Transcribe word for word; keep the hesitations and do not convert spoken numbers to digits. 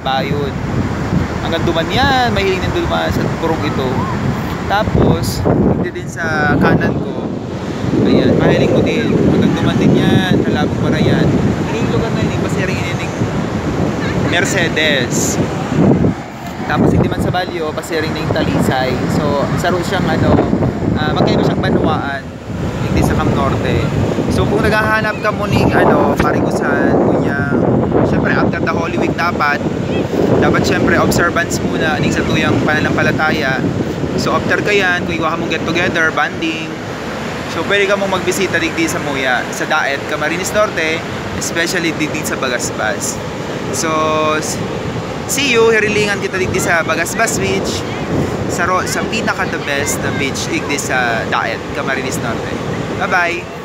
Bayod. Hanggang duman yan, mahiling din duman sa purong ito. Tapos, dito din sa kanan ko, ayan, mahiling mo din. Hanggang duman din yan, kalabog mo na yan. Ang ining lugar na yun, eh, pasiring ini ning Mercedes. Tapos, hindi man sa Balyo, pasiring ning Talisay. So, saro siyang, ano, ah, magkaiba siyang banwaan. Hindi sa Cam Norte. So, kung naghahanap ka mo ning, ano, parigusan, kunyang, syempre, after the Holy Week, dapat, dapat, syempre, observance muna ning sa tuyang pananampalataya. So, after ka yan, kung iwa ka mong get together, bonding, so, pwede ka mong magbisita digdi sa Muya, sa Daet, Camarines Norte, especially digdi sa Bagasbas. So, s- see you, hirilingan kita digdi sa Bagasbas Beach, sa, ro- sa pinaka the best na beach digdi sa Daet, Camarines Norte. Bye-bye!